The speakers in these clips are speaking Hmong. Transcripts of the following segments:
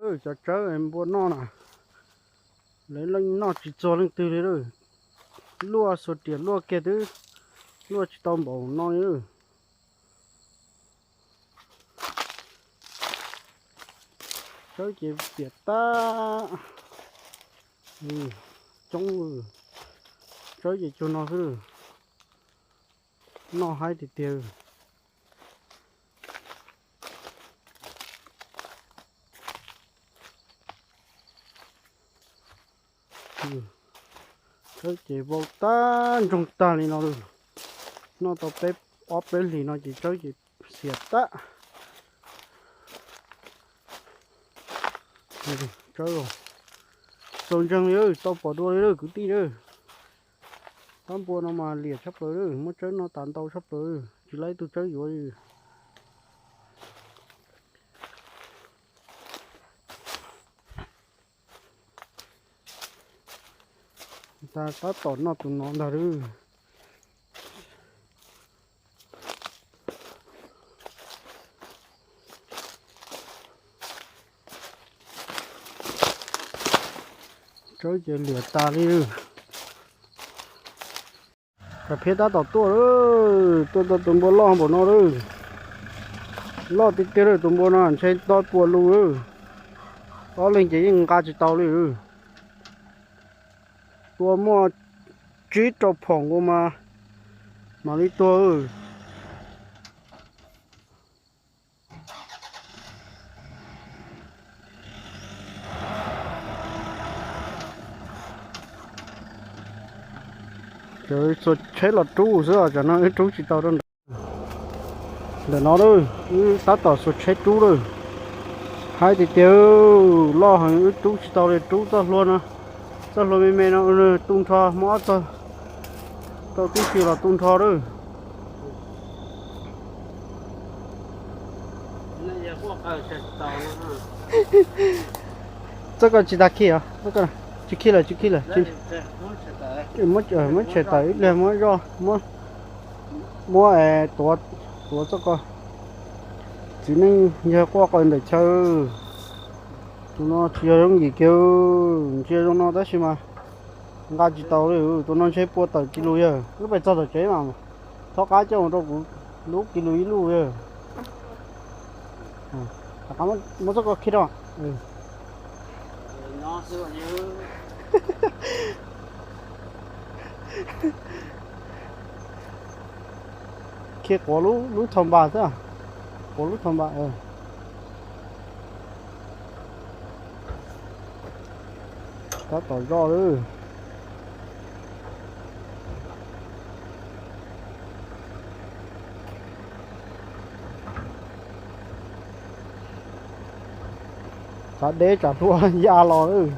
Cov tsawb npua noj na, lawv leej noj tsis txog leej twg li lawm. Luaj xuas riam luaj kiag twb luaj tsis tau npaum no li. Tsawb ces piam tag. Coob, tsawb ces cuag no xwb. Noj haib tiag tiag. Tsawb ces vau tag ntsoog tag li no lawm. Noj tau peb, ob peb hlis no ces tsawb ces xiam tag. Tsawb, txaus ntseeg li, tau pom dua li lawm kwv tij na. Tab npua no mas liam tshaj plaws, muab tsawb noj tas ntau tshaj plaws, tsis laib tug tsawb yuav li. Tab tom noj tus no ntag lawm. Tsawb ces liam tas li. Cov phiab tab tom tuaj lawm, tuaj tau tus npua loj npaum no lawm. Loj tiag tiag lawm, tus npua no ntshe tau pua lus lawm. Ob leeg ces yeej nqa tsis tau li. Tua muaj tsib rau phom nkaus mas mam li tuag. Txhua tsheb los rub xwb os, tsam no wb rub tsis tau rau ntawd. Ntawm no lawm, wb tab tom xuas tsheb rub lawm. Haib tiag tiag, loj heev wb rub tsis tau li, rub txoj hlua no, txoj hlua me me no tu nrho, muab ob txog tau tib si los tu nrho lawm. Txoj ko tsis tas khi os, tsis khi lawm, tsis khi lawm. Muab tshem tawm ib pliag, muab zoj, muab, muab tuav, tuav txoj ko. Txiv neej yawg quaj qw ntawm chaw. Tus no tsis yog yooj yim kiag, ntsia zoo no tab sis mas nqa tsis tau li. Tus no ntshe pua tawm kis lus yawg, wb pais txog tom tsev mas txhob qab coj mus rau kuv lub kis lus ib lub yawg. Muab txoj ko khi rau. Khi quav lub thau npas xwb, quav lub thau npas. Tab tom zoj lawm. Txav deb tsam hlua ya los lawm.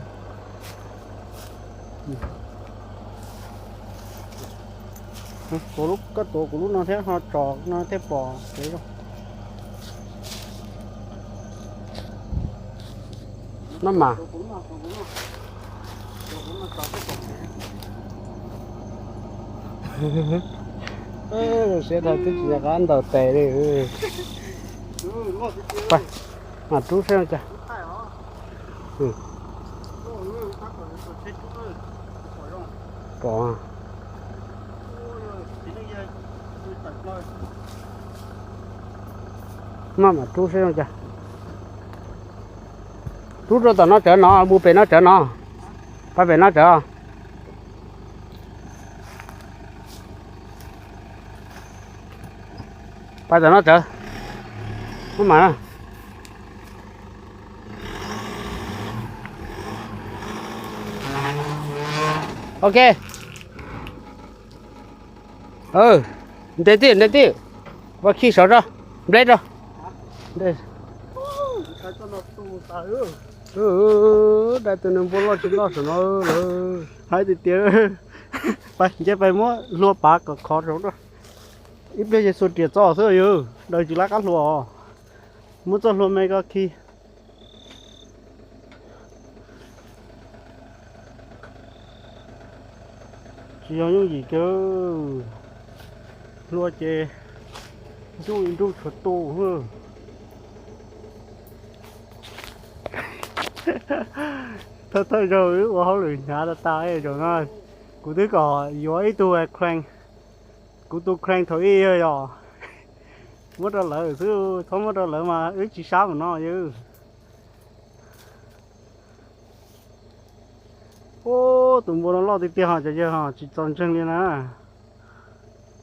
Koj tuav kuv lub no thiab ho tsom no thiaj pom kev zoo. Maj mam. Siab dhau twb tsis nco qab ntaus tes li. Mam rub saib cas. Pom. Maj mam rub saib cas. Rub rau tom no tsawv no, mus pem no tsawv no. Pab pem no tsawv. Pab tom no tsawv. Maj mam. Ok. Ntes tij, ntes tij. Ua khi saud rau, nplej rau. Dai tus nws npua loj tsis loj saum no lawm. Haib tiag tiag. Pais, nce pais muab hlua pav kom khov saud rau. Ib pliag ces xuas riam txo xwb yog, daws tsis lab qab hlua os. Muab txoj hlua me ko khi. Tsis yog yooj yim kiag, hlua ces nruj nruj tshuav tu. Thawj thawj zaug wb ua hauj lwm hnyav tas tas zaum no. Kuv twb kom yuav ib tug crane, kuv tus crane thaum ub yog, muab rau lawv xwb, txhob muab rau lawv mas wb tsis sab mus no yog. Ub, tus npua no loj tiag tiag ho cov yawg, tsis txaus ntseeg li na.